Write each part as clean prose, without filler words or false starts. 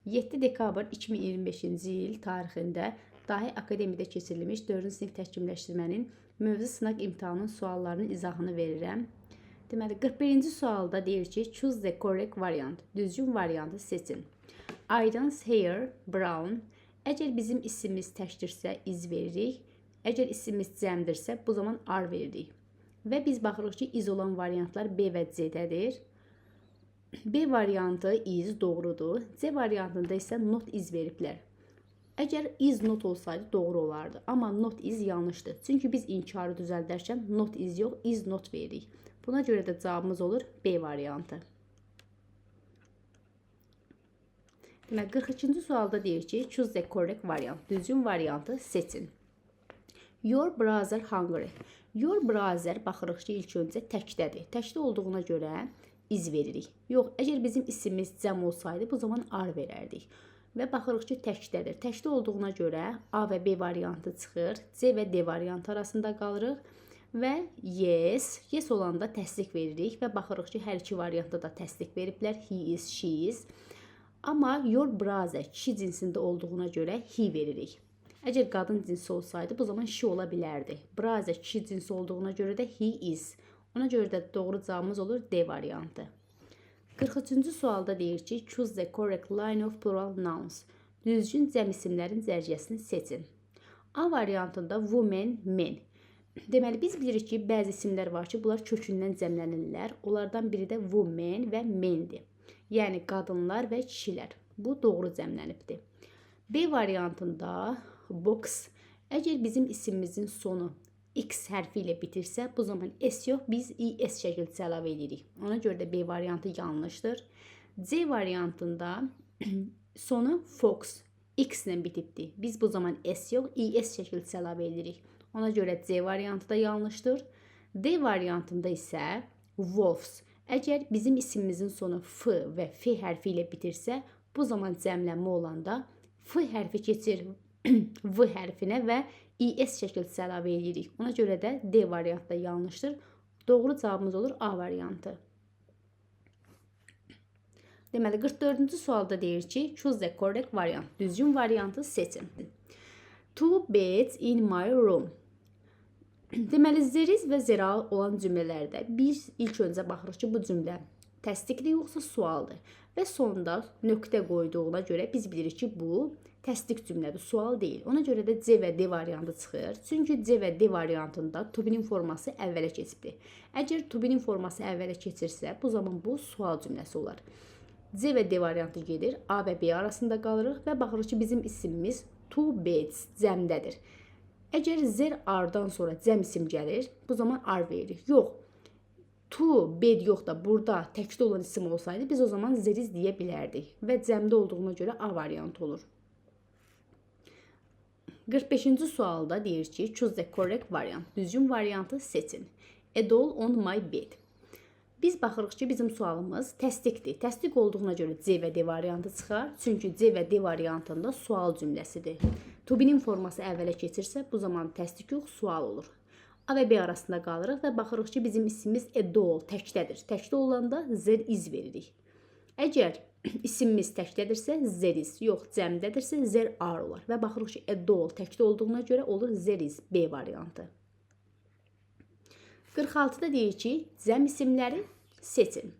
7 dekabr 2025-ci il tarixində Dahi Akademiyada keçirilmiş 4-cü sinif təkmilləşdirmənin mövzu sınaq imtahanının suallarının izahını verirəm. Deməli, 41-ci sualda deyir ki, choose the correct variant. Düzgün variantı seçin. Aydan's hair brown. Əgər bizim isimimiz təkdirsə is veririk. Əgər isimimiz cəmdirsə bu zaman are veririk. Və biz baxırıq ki, is olan variantlar B və C-dədir. B variantı is doğrudur. C variantında isə not is veriblər. Əgər is not olsaydı doğru olardı. Amma not is yanlışdır. Çünki biz inkarı düzəldərkən not is yox, is not veririk. Buna görə də cavabımız olur B variantı. Deməli, 42-ci sualda deyir ki, choose the correct variant. Düzgün variantı seçin. Your brother hungry. Your brother baxırıq ki, ilk öncə təkdədir. Təkdə olduğuna görə is veririk. Yox, əgər bizim isimimiz cəm olsaydı, bu zaman are verərdik. Və baxırıq ki, təkdədir. Təkdə olduğuna görə A və B variantı çıxır. C və D variantı arasında qalırıq. Və yes, yes olanda təsdiq veririk və baxırıq ki, hər iki variantda da təsdiq veriblər. He is, she is. Amma your brother kişi cinsində olduğuna görə he veririk. Əgər qadın cinsi olsaydı, bu zaman she ola bilərdi. Brother kişi cinsi olduğuna görə də he is. Ona görə də doğru cavabımız olur D variantı. 43-cü sualda deyir ki, choose the correct line of plural nouns. Düzgün cəm isimlərin cərgəsini seçin. A variantında woman, men. Deməli, biz bilirik ki, bəzi isimlər var ki, bunlar kökündən cəmlənirlər. Onlardan biri də woman və mendir. Yəni qadınlar və kişilər. Bu doğru cəmlənibdir. B variantında box. Əgər bizim isimimizin sonu X hərfi ilə bitirsə, bu zaman S yox, biz IS şəkildə əlavə edirik. Ona görə də B variantı yanlışdır. C variantında sonu fox X ilə bitibdir. Biz bu zaman S yox, IS şəkildə əlavə edirik. Ona görə C variantı da yanlışdır. D variantında isə wolves. Əgər bizim isimimizin sonu F və F hərfi ilə bitirsə, bu zaman cəmlənmə olanda F hərfi keçir V hərfinə və IS şəkildə əlavə edirik. Ona görə də D variantı da yanlışdır. Doğru cavabımız olur A variantı. Deməli, 44-cü sualda deyir ki, choose the correct variant. Düzgün variantı seçin. Two beds in my room. Deməli, there is və there are olan cümlələrdə biz ilk öncə baxırıq ki, bu cümlə təsdiqdir yoxsa sualdır. Və sonda nöqtə qoyduğuna görə biz bilirik ki, bu təsdiq cümlədir, sual deyil. Ona görə də C və D variantı çıxır. Çünki C və D variantında to be-nin forması əvvələ keçibdir. Əgər to be-nin forması əvvələ keçirsə, bu zaman bu sual cümləsi olar. C və D variantı gedir, A və B arasında qalırıq və baxırıq ki, bizim isimimiz two beds cəmdədir. Əgər there are-dan sonra cəm isim gəlir, bu zaman are veririk. Yox, to bed yox da burada təkdə olan isim olsaydı, biz o zaman there is deyə bilərdik və cəmdə olduğuna görə A variantı olur. 45-ci sualda deyir ki, choose the correct variant. Düzgün variantı seçin. A doll on my bed. Biz baxırıq ki, bizim sualımız təsdiqdir. Təsdiq olduğuna görə C və D variantı çıxar. Çünki C və D variantında sual cümləsidir. To be-nin forması əvvələ keçirsə, bu zaman təsdiq yox, sual olur. A və B arasında qalırıq və baxırıq ki, bizim isimimiz a doll təkdədir. Təkdə olanda there is veririk. Əgər isimimiz təkdədirsə there is, yox cəmdədirsə there are olar. Və baxırıq ki, a doll təkdə olduğuna görə olur there is B variantı. 46-da deyir ki, cəm isimləri seçin.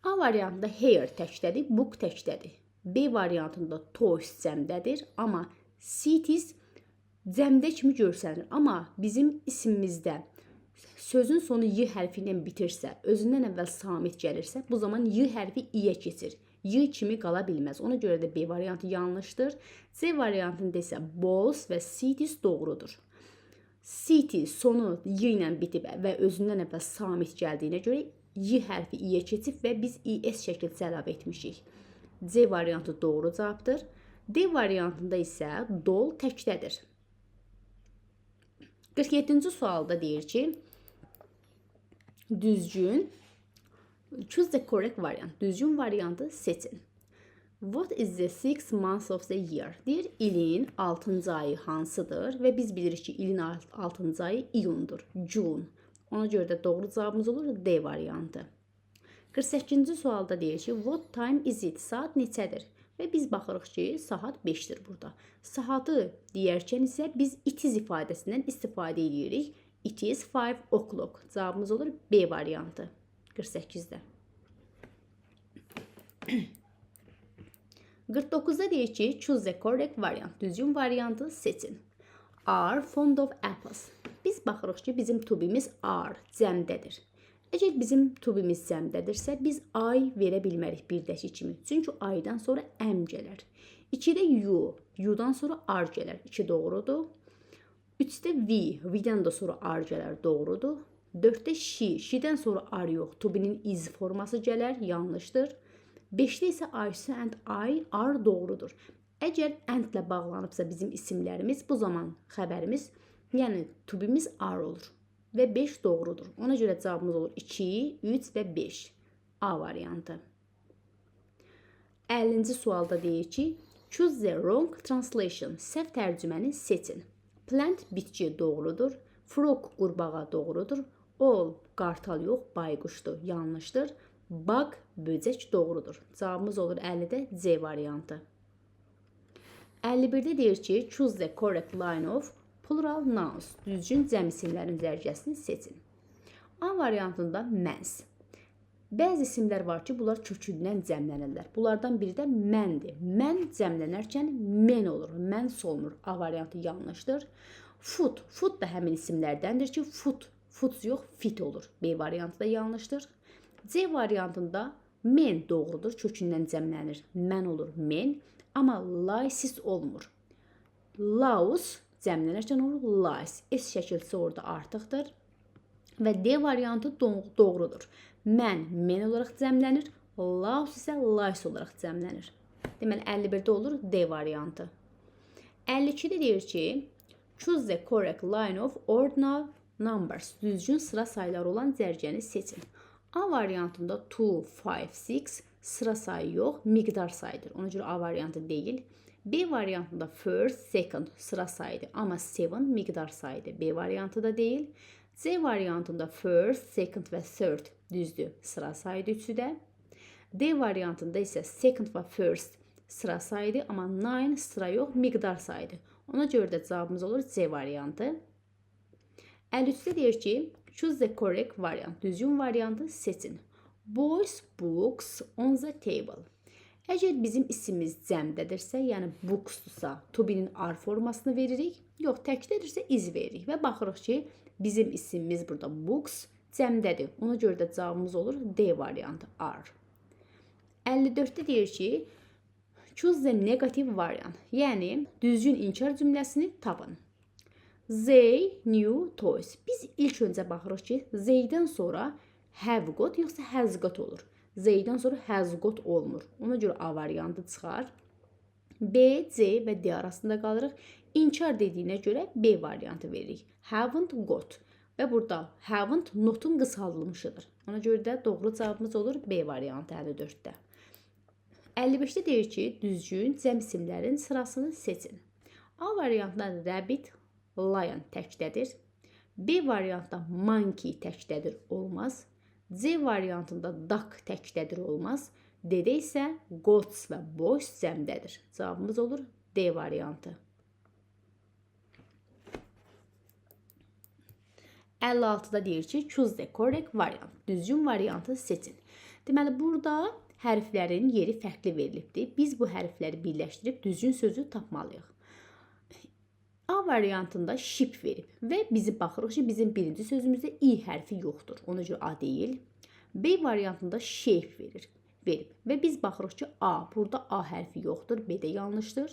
A variantında hair təkdədir, book təkdədir. B variantında toys cəmdədir, amma cities cəmdə kimi görsənir. Amma bizim isimimizdə sözün sonu y hərfi ilə bitirsə, özündən əvvəl samit gəlirsə, bu zaman y hərfi i-yə keçir. Y kimi qala bilməz. Ona görə də B variantı yanlışdır. C variantında isə balls və cities doğrudur. City sonu y ilə bitib və özündən əvvəl samit gəldiyinə görə y hərfi i-yə keçib və biz is şəkildə əlavə etmişik. C variantı doğru cavabdır. D variantında isə doll təkdədir. 47-ci sualda deyir ki, düzgün choose the correct variant. Düzgün variantı seçin. What is the sixth month of the year? Deyir, ilin 6-cı ayı hansıdır? Və biz bilirik ki, ilin 6-cı ayı iyundur, June. Ona görə də doğru cavabımız olur D variantı. 48-ci sualda deyir ki, what time is it? Saat neçədir? Və biz baxırıq ki, saat 5-dir burada. Saatı deyərkən isə biz it is ifadəsindən istifadə edirik. It is 5 o'clock. Cavabımız olur B variantı. 48-də. 49-da deyir ki, choose the correct variant. Düzgün variantı seçin. Are fond of apples. Biz baxırıq ki, bizim to be-miz are, cəmdədir. Əgər bizim to be-miz cəmdədirsə, biz I verə bilmərik birdəki kimi. Çünki I-dan sonra am gələr. 2-də you, you-dan sonra are gələr. 2 doğrudur. 3-də we, we-dən də sonra are gələr, doğrudur. 4-də she, she-dən sonra are yox, to be-nin is forması gələr, yanlışdır. 5-də isə I and I are doğrudur. Əgər and-lə bağlanıbsa bizim isimlərimiz, bu zaman xəbərimiz, yəni to be-miz are olur. Və 5 doğrudur. Ona görə cavabımız olur 2, 3 və 5. A variantı. 50-ci sualda deyir ki, choose the wrong translation. Səhv tərcüməni seçin. Plant bitki doğrudur. Frog qurbağa doğrudur. Owl qartal yox, bayquşdur, yanlışdır. Bug böcək doğrudur. Cavabımız olur 50-də C variantı. 51-də deyir ki, choose the correct line of plural nouns. Düzgün cəm isimlərin cərgəsini seçin. A variantında mens. Bəzi isimlər var ki, bunlar kökündən cəmlənirlər. Bunlardan biri də məndir. Mən cəmlənərkən men olur, məns olmur. A variantı yanlışdır. Foot, foot da həmin isimlərdəndir ki, foot, foots yox, fit olur. B variantı da yanlışdır. C variantında men doğrudur, kökündən cəmlənir. Mən olur, men, amma lices olmur. Laws cəmlənərkən olur lies. S şəkilçisi orada artıqdır. Və D variantı doğrudur. Mən men olaraq cəmlənir, laws isə lies olaraq cəmlənir. Deməli 51-də olur D variantı. 52-də deyir ki, choose the correct line of ordinal numbers. Düzgün sıra sayları olan cərgəni seçin. A variantında 2, 5, 6 sıra sayı yox, miqdar sayıdır. Ona görə A variantı deyil. B variantında first, second sıra sayıdır, amma 7 miqdar sayıdır. B variantı da deyil. C variantında first, second və third düzdür, sıra sayıdır üçü də. D variantında isə second və first sıra sayıdır, amma 9 sıra yox, miqdar sayıdır. Ona görə də cavabımız olur C variantı. 53-də deyir ki, choose the correct variant. Düzgün variantı seçin. Boys books on the table. Əgər bizim ismimiz cəmdədirsə, yəni booksdursa, to be-nin are formasını veririk. Yox, təkdədirsə is veririk və baxırıq ki, bizim ismimiz burada books cəmdədir. Ona görə də cavabımız olur D variantı, are. 54-də deyir ki, choose the negative variant. Yəni düzgün inkar cümləsini tapın. They new toys. Biz ilk öncə baxırıq ki, they-dən sonra have got yoxsa has got olur. They-dən sonra has got olmur. Ona görə A variantı çıxar. B, C və D arasında qalırıq. İnkar dediyinə görə B variantı veririk. Haven't got. Və burada haven't notun qısaldılmışıdır. Ona görə də doğru cavabımız olur B variantı 54-də. 55-də deyir ki, düzgün cəm isimlərin sırasını seçin. A variantında rabbit, lion təkdədir. B variantında monkey təkdədir, olmaz. C variantında duck təkdədir, olmaz. D-də isə goats və boys cəmdədir. Cavabımız olur D variantı. 56-da deyir ki, choose the correct variant. Düzgün variantı seçin. Deməli, burada hərflərin yeri fərqli verilibdir. Biz bu hərfləri birləşdirib düzgün sözü tapmalıyıq. A variantında ship verib və bizi baxırıq ki, bizim birinci sözümüzdə i hərfi yoxdur. Ona görə A deyil. B variantında shape verib və biz baxırıq ki, A, burada A hərfi yoxdur, B də yanlışdır.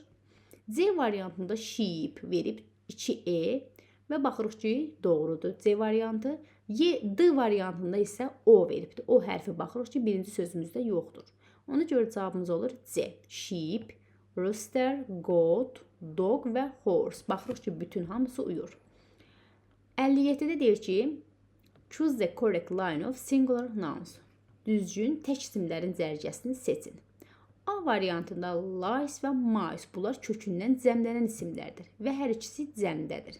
C variantında sheep verib 2E və baxırıq ki, doğrudur C variantı. D variantında isə O veribdir. O hərfi baxırıq ki, birinci sözümüzdə yoxdur. Ona görə cavabımız olur C. Sheep, rooster, goat, dog və horse. Baxırıq ki, bütün hamısı uyur. 57-də deyir ki, choose the correct line of singular nouns. Düzgün tək isimlərin cərgəsini seçin. A variantında lice və mice bunlar kökündən cəmlənən isimlərdir və hər ikisi cəmdədir.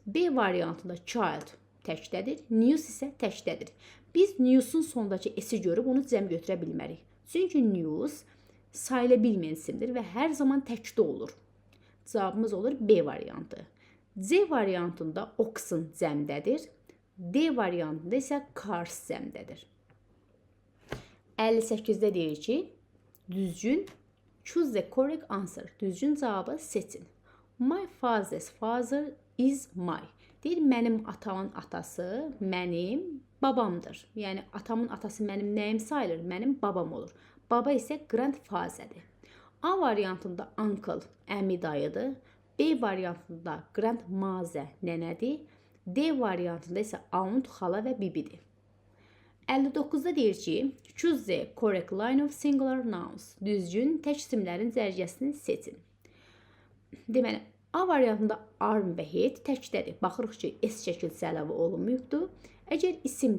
B variantında child təkdədir, news isə təkdədir. Biz news'un sondakı s-i görüb onu cəm götürə bilmərik. Çünki news Sayıla bilməyən isimdir və hər zaman təkdə olur. Cavabımız olur B variantı. C variantında oxen cəmdədir. D variantında isə cars cəmdədir. 58-də deyir ki, düzgün choose the correct answer. Düzgün cavabı seçin. My father's father is my. Deyir, mənim atamın atası mənim babamdır. Yəni atamın atası mənim nəyim sayılır? Mənim babam olur. Baba isə grandfather'dir. A variantında uncle əmi, dayıdır. B variantında grandmother nənədir. D variantında isə aunt, xala və bibidir. 59-da deyir ki, choose the correct line of singular nouns. Düzgün tək isimlərin cərgəsini seçin. Deməli, A variantında arm və head təkdədir. Baxırıq ki, S şəkilçisi əlavə olunmayıbdır. Əgər isim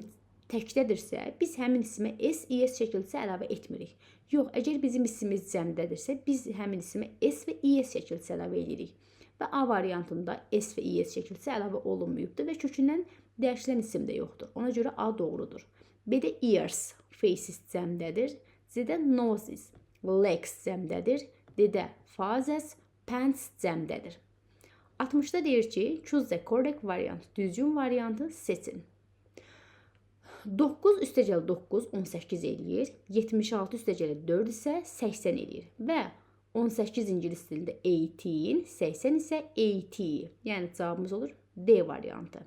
təkdədirsə, biz həmin isimə S, ES şəkilçisi əlavə etmirik. Yox, əgər bizim ismimiz cəmdədirsə, biz həmin isimə S və ES şəkilçisi əlavə edirik. Və A variantında S və ES şəkilçisi əlavə olunmayıbdır və kökündən dəyişilən isim də yoxdur. Ona görə A doğrudur. B-də ears, faces cəmdədir. C-də noses, legs cəmdədir. D-də fathers, pants cəmdədir. 60-da deyir ki, choose the correct variant. Düzgün variantı seçin. 9 üstəgəl 9 18 eləyir. 76 üstəgəl 4 isə 80 eləyir. Və 18 ingilis dilində 18, 80 isə 80. Yəni cavabımız olur D variantı.